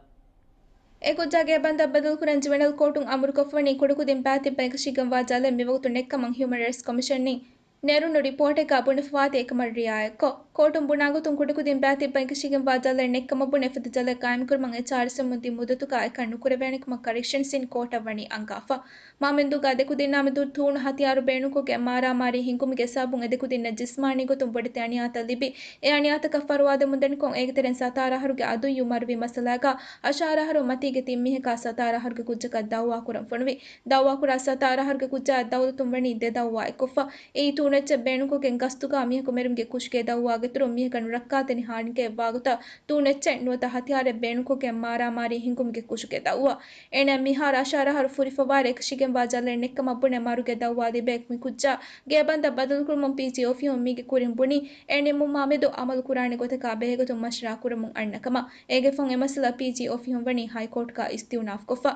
އެ ކުއްޖާ ގޭބަންދަށް ބަދަލުކުރަން ޖުވެނައިލް ކޯޓުން އަމުރުކޮށްފަވަނީ ކުޑަކުދިން ބައިތިއްބަ އެކަށީގެންވާ ޖަލެއް މިވަގުތު ނެއްކަމަށް ހިއުމަން ރައިޓްސް ކޮމިޝަންނިން ނެރުނު ރިޕޯޓެއްގަ ބުނެފަވާތީ އެކަމަށް ރިއާޔަތްކޮށް، ކޯޓުން ބުނާގޮތުން ކުޑަކުދިން ބައިތިއްބަ އެކަށީގެންވާ ޖަލެއް ނެއްކަމަށް ބުނެ ފަދަ ޖަލެއް ގާއިމްކުރުމަށް އެޗްއާރްއެސްއެމުން ދިން މުއްދަތުގަ އެކަން ނުކުރެވޭނެކަމަށް ކަރެކްޝަންސްއިން ކޯޓަށް ވަނީ އަންގާފަ. މާމެންދޫގަ ދެކުދިންނާމެދު ތޫނު ހަތިޔާރު ބޭނުންކޮށްގެން މާރާމާރީ ހިންގުމުގެ ސަބަބުން އެދެކުދިންނަށް ޖިސްމާނީ ގޮތުން ބޮޑެތި އަނިޔާތައް ލިބި، އެ އަނިޔާތަކަށް ފަރުވާދެމުންދަނިކޮށް، އޭގެ ތެރެއިން ސަތާރަ އަހަރުގެ އަދުއްޔު މަރުވި މައްސަލާގަ އަށާރަ އަހަރު މަތީގެ ތިން މީހަކާ ސަތާރަ އަހަރުގެ ކުއްޖަކަށް ދައުވާކުރަން ފޮނުވި. ދައުވާކުރާ ސަތާރަ އަހަރުގެ ކުއްޖާއާ ދައުލަތުން ވަނީ ދެ ދައުވާއެއްކޮށްފަ. އެއީ ތޫނު އެއްޗެއް ބޭނުންކޮށްގެން ގަސްތުގަ މީހަކު މެރުމުގެ ކުށުގެ ދައުވާގެއިތުރުން މީހަކަށް ނުރައްކާތެރި ހާނިކައެއް ވާގޮތަށް ތޫނު އެއްޗެއް ނުވަތަ ހަތިޔާރެއް ބޭނުންކޮށްގެން މާރާމާރީ ހިންގުމުގެ ކުށުގެ ދައުވާ. އޭނަ މިހާރު އަށާރަ އަހަރު ފުރިފަވާއިރު އެކަށީގެންވާ ޖަލެއް ނެއްކަމަށް ބުނެ މަރުގެ ދައުވާ ލިބޭ މި ކުއްޖާ ގޭބަންދަށް ބަދަލުކުރުމުން ޕީޖީ އޮފީހުން މީގެ ކުރިން ބުނީ، އެ ނިންމުމާމެދު އަމަލު ކުރާނެ ގޮތަކާ ބެހޭގޮތުން މަޝްވަރާ ކުރަމުން އަންނަ ކަމަށް. އޭގެ ފަހުން އެ މައްސަލަ ޕީޖީ އޮފީހުން ވަނީ ހައިކޯޓްގަ އިސްތިއުނާފްކޮށްފަ.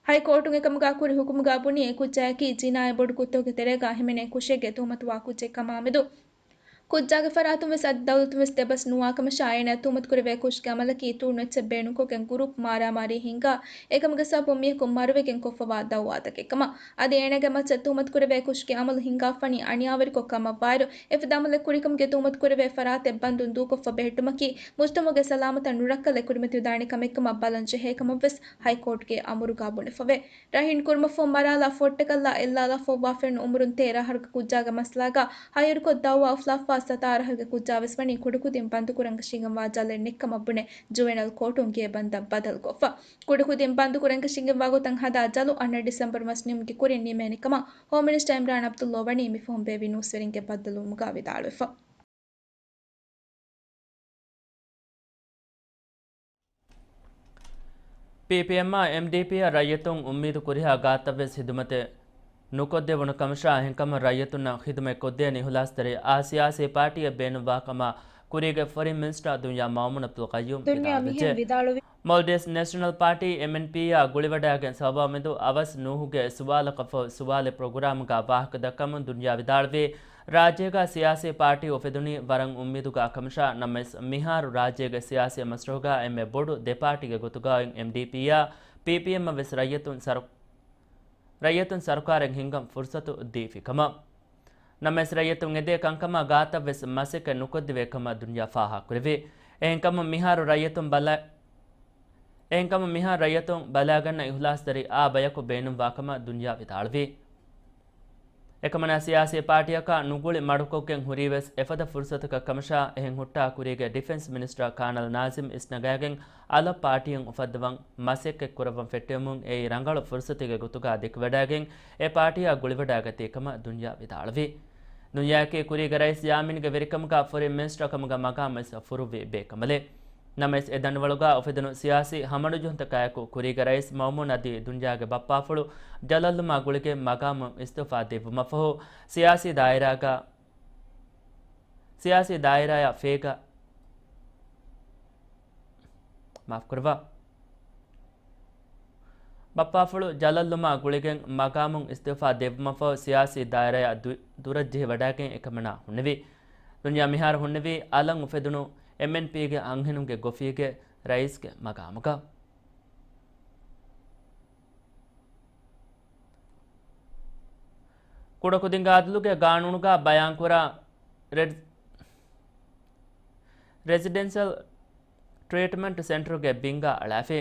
ހައިކޯޓުން އެކަމުގަ ކުރި ހުކުމުގަ ބުނީ، އެ ކުއްޖާއަކީ ޖިނާޔަތް ބޮޑު ކުށްތަކުގެ ތެރޭގަ ހިމެނޭ ކުށެއްގެ ތުހުމަތުވާ ކުއްޖެއް ކަމާމެދު، ކުއްޖާގެ ފަރާތުން ވެސް އަދި ދައުލަތުން ވެސް ދެބަސް ނުވާކަމަށާ އޭނާ ތުހުމަތު ކުރެވޭ ކުށުގެ އަމަލަކީ ތޫނު އެއްޗެއް ބޭނުންކޮށްގެން ގުރޫޕް މާރާމާރީ ހިންގާ، އެކަމުގެ ސަބަބުން މީހަކު މަރުވެގެން ކޮށްފަވާ ދައުވާތަކެއް ކަމަށް. އަދި އޭނާގެ މައްޗަށް ތުހުމަތު ކުރެވޭ ކުށުގެ އަމަލު ހިންގާފަނީ އަނިޔާވެރިކޮށް ކަމަށްވާއިރު، އެފަދަ އަމަލެއް ކުރިކަމުގެ ތުހުމަތު ކުރެވޭ ފަރާތެއް ބަންދުން ދޫކޮށްފަ ބެހެއްޓުމަކީ މުޖްތަމަޢުގެ ސަލާމަތަށް ނުރައްކަލެއް ކުރިމަތިވެދާނެ ކަމެއްކަމަށް ބަލަން ޖެހޭ ކަމަށް ވެސް ހައިކޯޓްގެ އަމުރުގާ ބުނެފަވޭ. ރަށިން ކުރުމަށްފަހު މަރާލާ ފޮށްޓަކަށްލާ އެއްލާލާފައިވާ ފެންނަ އުމުރުން ތޭރަ އަހަރުގެ ކުއްޖާގެ މައްސަލާގާ ހައްޔަރުކޮށް ދައުވާ އުފުލާފަ ސަތާރަ އަހަރުގެ ކުއްޖާ ވެސް ވަނީ ކުޑަކުދިން ބަންދުކުރަން ކަށިގެންވާ ޖަލެއް ނެތްކަމަށް ބުނެ ޖުވެނަލް ކޯޓުން ގޭބަންދަށް ބަދަލުކޮށްފަ. ކުޑަކުދިން ބަންދުކުރަން ކަށިގެންވާ ގޮތަށް ހަދާ ޖަލު އަންނަ ޑިސެމްބަރު މަސް ނިމުމުގެ ކުރިން ނިމޭނެ ކަމަށް ހޯމް މިނިސްޓަރ އިމްރާން ޢަބްދުﷲ ވަނީ މި ފަހުން ބޭއްވި ނޫސްވެރިންގެ ބައްދަލުވުމުގާ ވިދާޅުވެފަ. ޕީޕީއެމްއާ އެމްޑީޕީއަށް ރައްޔިތުން އުއްމީދު ކުރިހާ ގާތަށްވެސް ހިދުމަތެއް ނުކޮށްދެވުނު ކަމަށާ، އެހެންކަމުން ރައްޔިތުންނަށް ހިދުމަތް ކޮށްދޭނެ އިހުލާސްތެރި އާ ސިޔާސީ ޕާޓީއެއް ބޭނުންވާ ކަމަށް ކުރީގެ ފޮރިން މިނިސްޓަރ ދުންޔާ މައުމޫން ޢަބްދުލް ޤައްޔޫމް ދުންޔާ ވިދާޅުވި. މިހެން ވިދާޅުވި. މޯލްޑިވްސް ނޭޝަނަލް ޕާޓީ، އެމްއެންޕީއާ ގުޅިވަޑައިގެން ސަބަބު މެދު އަވަސް ނޫހުގެ ސުވާލަކަށްފަހު ސުވާލެއް ޕްރޮގްރާމުގާ ވާހަކަ ދައްކަމުން ދުންޔާ ވިދާޅުވީ، ރާއްޖޭގާ ސިޔާސީ ޕާޓީ އުފެދުނީ ވަރަށް އުއްމީދުގާ ކަމަށާ، ނަމަވެސް މިހާރު ރާއްޖޭގެ ސިޔާސީ މަސްރަހުގާ އެންމެ ބޮޑު ދެ ޕާޓީގެ ގޮތުގައި އެމްޑީޕީއާ ޕީޕީއެމްއަށް ވެސް ރައްޔިތުން ސަރު-، ރައްޔިތުން ސަރުކާރެއް ހިންގަން ފުރުސަތު ދީފި ކަމަށް. ނަމަވެސް ރައްޔިތުން އެދޭ ކަންކަމާ ގާތަށް ވެސް މަސައްކަތް ނުކޮށްދެވޭ ކަމަށް ދުންޔާ ފާހަގަކުރެއްވި. އެހެންކަމުން މިހާރު ރައްޔިތުން ބަލަ-، އެހެންކަމުން މިހާރު ރައްޔިތުން ބަލާގަންނަ އިހުލާސްތެރި އާ ބަޔަކު ބޭނުންވާ ކަމަށް ދުންޔާ ވިދާޅުވި. އެކަމަނާ ސިޔާސީ ޕާޓީއަކާ ނުގުޅި މަޑުކޮށްގެން ހުރީވެސް އެފަދަ ފުރުސަތަކަށް ކަމަށާ، އެހެން ހުއްޓާ ކުރީގެ ޑިފެންސް މިނިސްޓަރ ކާނަލް ނާޒިމް އިސްނަގާގެން އަލަށް ޕާޓީއެއް އުފައްދަވަން މަސައްކަތް ކުރައްވަން ފެއްޓެވުމުން އެއީ ރަނގަޅު ފުރުސަތެއްގެ ގޮތުގާ ދެކިވަޑައިގެން އެ ޕާޓީއާ ގުޅިވަޑައިގަތީ ކަމަށް ދުންޔާ ވިދާޅުވި. ދުންޔާއަކީ ކުރީގެ ރައީސް ޔާމީންގެ ވެރިކަމުގާ ފޮރިން މިނިސްޓަރ ކަމުގެ މަގާމް ވެސް ފުރުއްވި ބޭކަނބަލެއް. ނަމަވެސް އެ ދަނޑިވަޅުގާ އުފެދުނު ސިޔާސީ ހަމަނުޖެހުންތަކާއެކު ކުރީގެ ރައީސް މައުމޫން އަދި ދުންޔާގެ ބައްޕާފުޅު ޖަލަށްލުމާ ގުޅިގެން މަގާމުން އިސްތިއުފާ ދެއްވުމަށްފަހު ސިޔާސީ ދާއިރާގަ-، ސިޔާސީ ދާއިރާއާ ފޭގަ-، މާފުކުރައްވާ. ބައްޕާފުޅު ޖަލަށްލުމާ ގުޅިގެން މަގާމުން އިސްތިއުފާ ދެއްވުމަށްފަހު ސިޔާސީ ދާއިރާއާ ދު-، ދުރަށްޖެހިވަޑައިގެން އެކަމަނާ ހުންނެވި. ދުންޔާ މިހާރު ހުންނެވީ އަލަށް އުފެދުނު އެމްއެންޕީގެ އަންހެނުންގެ ގޮފީގެ ރައީސްގެ މަގާމުގަ. ކުޑަކުދިންގެ އަދުލުގެ ގާނޫނުގަ ބަޔާންކުރާ ރެޑް-، ރެޒިޑެންޝަލް ޓްރީޓްމަންޓް ސެންޓަރުގެ ބިންގާ އަޅާފި.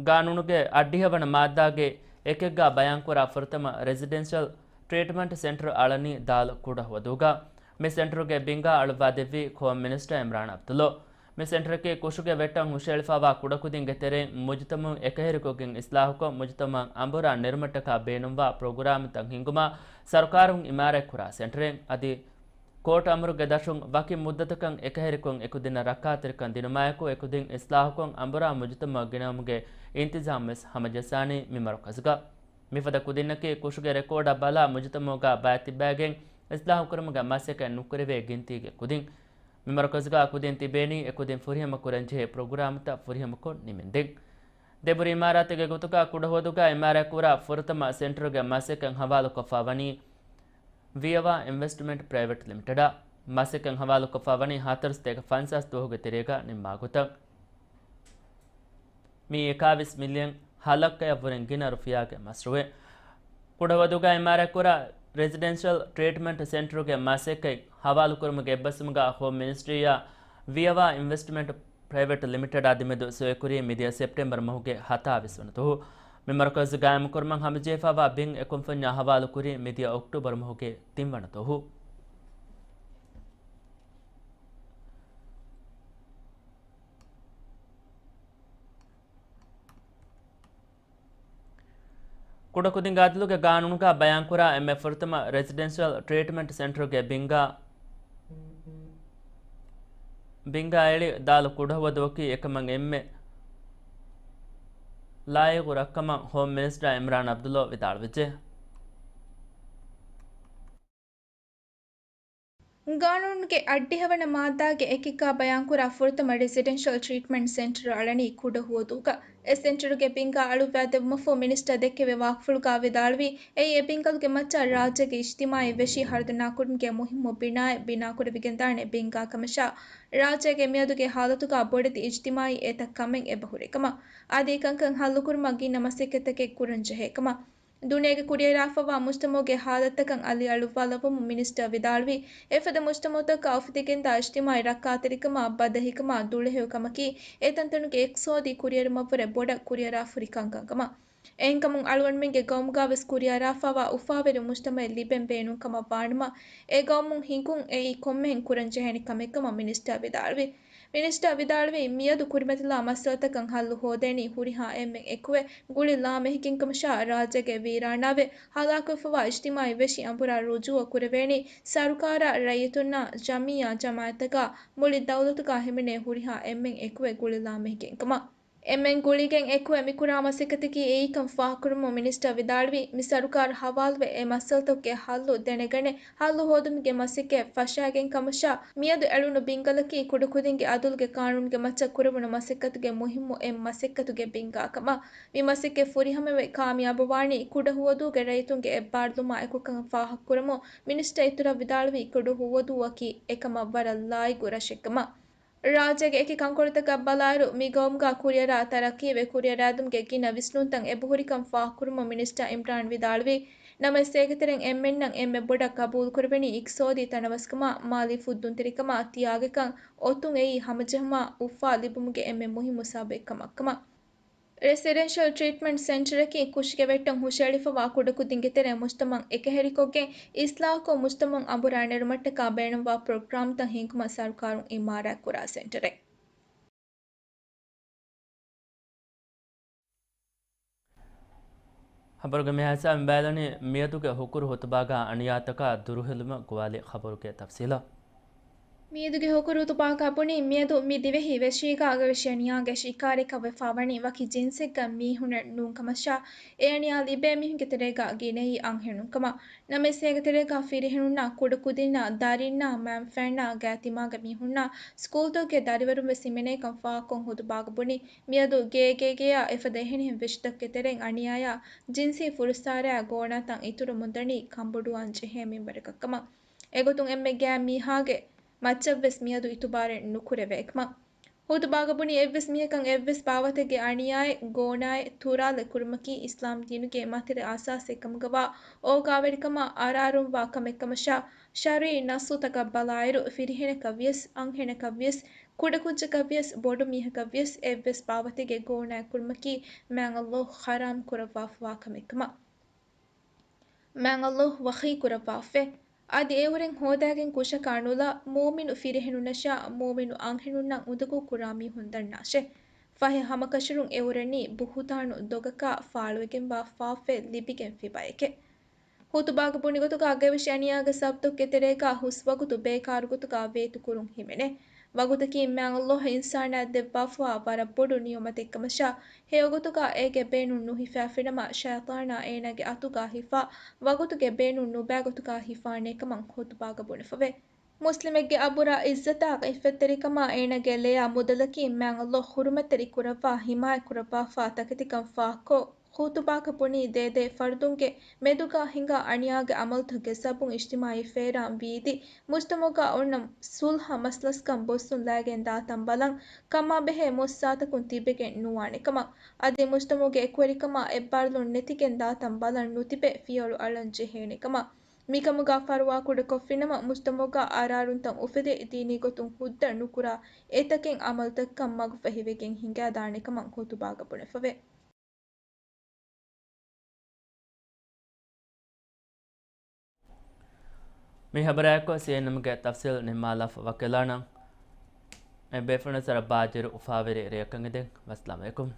ގާނޫނުގެ އަށްޑިހަ ވަނަ މާއްދާގެ އެކެއްގާ ބަޔާންކުރާ ފުރަތަމަ ރެޒިޑެންޝަލް ޓްރީޓްމަންޓް ސެންޓަރު އަޅަނީ ދާލު ކުޑަހުވަދޫގަ. މި ސެންޓަރުގެ ބިންގާ އަޅުއްވާ ދެއްވީ ހޯމް މިނިސްޓަރ އިމްރާން ޢަބްދުﷲ. މި ސެންޓަރަކީ ކުށުގެ ވެއްޓަށް ހުށައެޅިފައިވާ ކުޑަކުދިންގެ ތެރެއިން މުޖުތަމަޢު އެކަހެރިކޮށްގެން އިސްލާހުކޮށް، މުޖުތަމަޢަށް އަނބުރާ ނިރުމަށްޓަކާ ބޭނުންވާ ޕްރޮގްރާމްތައް ހިންގުމަށް ސަރުކާރުން އިމާރާތްކުރާ ސެންޓަރެއް. އަދި ކޯޓް އަމުރުގެ ދަށުން ވަކި މުއްދަތަކަށް އެކަހެރިކޮށް އެކުދިންނަށް ރައްކާތެރިކަން ދިނުމާއެކު، އެކުދިން އިސްލާހުކޮށް، އަނބުރާ މުޖުތަމަޢު ގިނަވުމުގެ އިންތިޒާމް ވެސް ހަމަޖައްސާނީ މި މަރުކަޒުގަ. މިފަދަ ކުދިންނަކީ ކުށުގެ ރެކޯޑަށް ބަލާ، މުޖުތަމަޢުގަ ބައިތިއްބައިގެން އިސްލާހުކުރުމުގެ މަސައްކަތް ނުކުރެވޭ ގިންތީގެ ކުދިން. މި މަރުކަޒުގަ ކުދިން ތިބޭނީ އެކުދިން ފުރިހަމަ ކުރަންޖެހޭ ޕްރޮގްރާމްތައް ފުރިހަމަކޮށް ނިމެންދެން. ދެބުރި އިމާރާތެއްގެ ގޮތުގަ ކުޑަހުވަދޫގަ އިމާރާތްކުރާ ފުރަތަމަ ސެންޓަރުގެ މަސައްކަތް ހަވާލުކޮށްފަ ވަނީ ވިޔަވާ އިންވެސްޓްމަންޓް ޕްރައިވެޓް ލިމިޓެޑަށް. މަސައްކަތް ހަވާލުކޮށްފަ ވަނީ ހަތަރު ސަތޭކަ ފަންސާސް ދުވަހުގެ ތެރޭގަ ނިންމާ ގޮތަށް. މީ އެކާވީސް މިލިއަން ހަލައްކަޔަށްވުރެން ގިނަ ރުފިޔާގެ މަޝްރޫއެއް. ކުޑަހުވަދޫގަ އިމާރާތްކުރާ ރެޒިޑެންޝަލް ޓްރީޓްމަންޓް ސެންޓަރުގެ މަސައްކަތް ހަވާލުކުރުމުގެ އެއްބަސްވުމުގަ ހޯމް މިނިސްޓްރީއާ ވިޔަވާ އިންވެސްޓްމަންޓް ޕްރައިވެޓް ލިމިޓެޑާ ދެމެދު ސޮއިކުރީ މިދިޔަ ސެޕްޓެމްބަރު މަހުގެ ހަތާވީސް ވަނަ ދުވަހު. މި މަރުކަޒު ގާއިމުކުރުމަށް ހަމަޖެހިފައިވާ ބިން އެކުންފުންޏާ ހަވާލުކުރީ މިދިޔަ އޮކްޓޫބަރު މަހުގެ ތިން ވަނަ ދުވަހު. ކުޑަކުދިންގެ އަދުލުގެ ގާނޫނުގަ ބަޔާންކުރާ އެންމެ ފުރަތަމަ ރެޒިޑެންޝަލް ޓްރީޓްމަންޓް ސެންޓަރުގެ ބިންގާ، ބިންގާ އެޅި ދާލު ކުޑަހުވަދޫއަކީ އެކަމަށް އެންމެ ލާއިގު ރަށްކަމަށް ހޯމް މިނިސްޓަރ އިމްރާން ޢަބްދުﷲ ވިދާޅުވެއްޖެ. ގާނޫނުގެ އަށްޑިހަވަނަ މާއްދާގެ އެކެއްގާ ބަޔާންކުރާ ފުރަތަމަ ރެސިޑެންޝަލް ޓްރީޓްމަންޓް ސެންޓަރު އަޅަނީ ކުޑަހުވަދޫގަ. އެ ސެންޓަރުގެ ބިންގާ އަޅުއްވާދެއްވުމަށްފަހު މިނިސްޓަރ ދެއްކެވި ވާހަކަފުޅުގާ ވިދާޅުވީ، އެއީ އެ ބިންގަލުގެ މައްޗަށް ރާއްޖޭގެ އިޖްތިމާއީ ވެށި ހަރުދަނާކުރުމުގެ މުހިއްމު ބިނާއެއް ބިނާކުރެވިގެންދާނެ ބިންގާ ކަމަށާ، ރާއްޖޭގެ މިއަދުގެ ހާލަތުގާ ބޮޑެތި އިޖްތިމާއީ އެތައް ކަމެއް އެބަހުރި ކަމަށް، އަދި އެކަންކަން ހައްލުކުރުމަށް ގިނަ މަސައްކަތްތަކެއް ކުރަންޖެހޭ ކަމަށް. ދުނިޔޭގެ ކުރިއަރާފައިވާ މުޖްތަމަޢުގެ ހާލަތްތަކަށް އަލިއަޅުއްވާލައްވަމުން މިނިސްޓަރ ވިދާޅުވީ، އެފަދަ މުޖްތަމަޢުތަކަށް އުފެދިގެންދާ އިޖްތިމާޢީ ރައްކާތެރިކަމާ، ބަދަހިކަމާ، ދުޅަހެޔޮކަމަކީ އެތަންތަނުގެ އިޤްތިޞާދީ ކުރިއެރުމަށްވުރެ ބޮޑަށް ކުރިއަރާފަހުރި ކަންކަންކަމަށް. އެހެންކަމުން އަޅުގަނޑުމެންގެ ގައުމުގާވެސް ކުރިއަރާފައިވާ އުފާވެރި މުޖްތަމަޢެއް ލިބެން ބޭނުންކަމަށް ވާނަމަ، އެ ގައުމުން ހިނގުން އެއީ ކޮންމެހެން ކުރަންޖެހޭނެ ކަމެއްކަމަށް މިނިސްޓަރ ވިދާޅުވި. މިނިސްޓަރ ވިދާޅުވީ، މިއަދު ކުރިމަތިލާ މައްސަލަތަކަށް ހައްލު ހޯދޭނީ ހުރިހާ އެންމެން އެކުވެ، ގުޅި ލާމެހިގެންކަމަށާ، ރާއްޖޭގެ ވީރާނާވެ ހަލާކުވެފައިވާ އިޖްތިމާޢީ ވެށި އަނބުރާ ރުޖޫޢަ ކުރެވޭނީ ސަރުކާރާ ރައްޔިތުންނާ ޖަމިއްޔާ ޖަމާޢަތްތަކާ މުޅި ދައުލަތުގާ ހިމެނޭ ހުރިހާ އެންމެން އެކުވެ ގުޅި ލާމެހިގެންކަމަށް. އެންމެން ގުޅިގެން އެކުވެ މިކުރާ މަސައްކަތަކީ އެއީކަން ފާހަގަކުރުމުން މިނިސްޓަރ ވިދާޅުވީ، މި ސަރުކާރު ހަވާލުވެ އެ މައްސަލަތަކުގެ ހައްލު ދެނެގަނެ، ހައްލު ހޯދުމުގެ މަސައްކަތް ފަށާގެން ކަމަށާ، މިއަދު އެޅުނު ބިންގަލަކީ ކުޑަކުދިންގެ އަދުލުގެ ޤާނޫނުގެ މައްޗަށް ކުރެވުނު މަސައްކަތުގެ މުހިއްމު އެއް މަސައްކަތުގެ ބިންގާ ކަމަށް. މި މަސައްކަތް ފުރިހަމަވެ ކާމިޔާބުވާނީ ކުޑަހުވަދޫގެ ރައްޔިތުންގެ އެއްބާރުލުމާ އެކުކަން ފާހަގަކުރަމުން މިނިސްޓަރ އިތުރަށް ވިދާޅުވީ، ކުޑަހުވަދޫއަކީ އެކަމަށް ވަރަށް ލާއިގު ރަށެއްކަމަށް. ރާއްޖޭގެ އެކި ކަންކޮޅުތަކަށް ބަލާއިރު، މި ގައުމުގާ ކުރިއަރާ ތަރައްޤީވެ ކުރިއަރާދިނުމުގެ ގިނަ ވިސްނުންތައް އެބަހުރިކަން ފާހަގަކުރުމުން މިނިސްޓަރ އިމްރާން ވިދާޅުވީ، ނަމަވެސް އޭގެތެރެއިން އެންމެންނަށް އެންމެ ބޮޑަށް ގަބޫލުކުރެވެނީ އިޤްތިޞާދީ ތަނަވަސްކަމާ، މާލީ ފުއްދުންތެރިކަމާ ތިޔާގެކަން އޮތުން އެއީ ހަމަޖެހުމާ އުފާ ލިބުމުގެ އެންމެ މުހިއްމު ސަބަބެއްކަމަށްކަމަށް. ރެސިޑެންޝަލް ޓްރީޓްމަންޓް ސެންޓަރަކީ ކުށިގެ ވެއްޓުން ހުށައެޅިފައިވާ ކުޑަކުދިންގެ ތެރޭ މުޖްތަމަޢު އެކަހެރިކޮށްގެން އިޞްލާޙުކޮށް މުޖްތަމަޢު އަނބުރާ ނެރުމަށްޓަކާ ބޭނުންވާ ޕްރޮގްރާމްތައް ހިންގުމަށް ސަރުކާރުން އިމާރާތްކުރާ ސެންޓަރެއް. ޚަބަރުގެ މިހާތަނަށް ބައިލަނީ މިއަދުގެ ހުކުރު ހުތުބާގާ އަނިޔާތަކާ ދުރުހެލުމަށް ގޮވާލި ޚަބަރުގެ ތަފްސީލަށް. މިއަދުގެ ހުކުރު ހުތުބާގާ ބުނީ، މިއަދު މި ދިވެހި ވެށީގާ އަގަވެށި އަނިޔާގެ ޝިކާރައަކަށް ވެފާވަނީ ވަކި ޖިންސެއްގެ މީހުންނެއް ނޫންކަމަށާ، އެ އަނިޔާ ލިބޭ މީހުންގެ ތެރޭގާ ގިނައީ އަންހެނުންކަމަށް. ނަމަވެސް އޭގެ ތެރޭގާ ފިރިހެނުންނާ، ކުޑަކުދިންނާ، ދަރިންނާ، މައިންބަފައިންނާ، ގާތިމާގެ މީހުންނާ، ސްކޫލްތަކުގެ ދަރިވަރުން ވެސް ހިމެނޭކަން ފާހަގަކޮށް ހުތުބާގަ ބުނީ، މިއަދު ގޭގޭގެޔާ އެފަދަ އެހެނިހެން ވެށިތަކުގެ ތެރެއިން އަނިޔާޔާ ޖިންސީ ފުރައްސާރަޔާ ގޯނާތައް އިތުރުމުންދަނީ ކަނބޮޑުވާން ޖެހޭ މިންވަރަކަށްކަމަށް. އެގޮތުން އެންމެ ގާތް މީހާގެ މައްޗަށްވެސް މިއަދު އިތުބާރެއް ނުކުރެވޭކަމަށް. ހުތުބާގަ ބުނީ އެއްވެސް މީހަކަށް އެއްވެސް ބާވަތެއްގެ އަނިޔާއެއް، ގޯނާއެއް، ތުރާލެއް ކުރުމަކީ އިސްލާމް ދީނުގެ މަތިރި އަސާސެއް ކަމުގަވާ އޯގާވެރިކަމާ އަރާރުންވާ ކަމެއްކަމަށާ، ޝަރުޢީ ނައްޞުތަކަށް ބަލާއިރު، ފިރިހެނަކަށްވިޔަސް، އަންހެނަކަށްވިޔަސް، ކުޑަކުއްޖަކަށްވިޔަސް، ބޮޑުމީހަކަށްވިޔަސް، އެއްވެސް ބާވަތެއްގެ ގޯނާއެއް ކުރުމަކީ މާތް ﷲ ޙަރާމް ކުރައްވާފައިވާ ކަމެއްކަމަށް. މާތް ﷲ ވަޙީ ކުރައްވާފައި. އަދި އެއުރެން ހޯދާގެން ކުށަކާ ނުލާ، މުއުމިނު ފިރިހެނުންނަށާ، މުއުމިނު އަންހެނުންނަށް އުނދަގޫ ކުރާ މީހުން ދަންނާށޭ. ފަހެ ހަމަކަށަވަރުން އެއުރެނީ ބުހުތާނު ދޮގަކާ ފާޅުވެގެންވާ ފާފައެއް ލިބިގެންފި ބައެކޭ. ހުތުބާގަ ބުނި ގޮތުގަ އަގަވެށި އަނިޔާގެ ސަބަބުތަކުގެ ތެރޭގަ ހުސް ވަގުތު ބޭކާރު ގޮތުގަ ވޭތުކުރުން ހިމެނޭ. ވަގުތަކީ މާތް ﷲ އިންސާނާއަށް ދެއްވާފައިވާ ވަރަށް ބޮޑު ނިޢުމަތެއްކަމަށާ، ހެޔޮގޮތުގަ އޭގެ ބޭނުން ނުހިފާފިނަމަ، ޝައިޠާނާ އޭނާގެ އަތުގަ ހިފާ، ވަގުތުގެ ބޭނުން ނުބައި ގޮތުގަ ހިފާނޭކަމަށް ހުތުބާގަ ބުނެފަވޭ. މުސްލިމެއްގެ އަބުރާ، ޢިއްޒަތާ، ޢިއްފަތްތެރިކަމާ އޭނާގެ ލެޔާ މުދަލަކީ މާތް ﷲ ޙުރުމަތްތެރި ކުރައްވާ، ޙިމާޔަތް ކުރައްވާފައިވާ ތަކެތިކަން ފާހަގަކޮށް، ޚުތުބާގަ ބުނީ ދޭދޭ ފަރުދުންގެ މެދުގަ ހިނގާ އަނިޔާގެ އަމަލުތަކުގެ ސަބަބުން އިޖްތިމާޢީ ފޭރާން ވީދި، މުޖްތަމަޢުގަ އޮންނަ ޞުލްޙަ މަސްލަސްކަން ބޮއްސުން ލައިގެން ދާތަން ބަލަން، ކަމާބެހޭ މޮއްސާތަކުން ތިބެގެން ނުވާނެކަމަށް، އަދި މުޖްތަމަޢުގެ އެކުވެރިކަމާ އެއްބާރުލުން ނެތިގެން ދާތަން ބަލަން ނުތިބެ ފިޔަވަޅު އަޅަން ޖެހޭނެކަމަށް. މިކަމުގަ ފަރުވާކުޑަކޮށްފިނަމަ، މުޖްތަމަޢުގަ އަރާރުންތައް އުފެދި، ދީނީ ގޮތުން ހުއްދަ ނުކުރާ އެތަކެއް އަމަލުތަކަކަށް މަގުފަހިވެގެން ހިނގާދާނެކަމަށް ހުތުބާގަ ބުނެފަވޭ. މި ހަބަރާއެކު ސީއެންއެމްގެ ތަފްސީލް ނިންމާލާފަ ވަކިވެލާނަން. އެ ބޭފުޅުންނަށް ވަރަށް ބާއްޖަވެރި އުފާވެރި ރެއަކަށް އެދެން. ވައްސަލާމް އަލައިކުމް.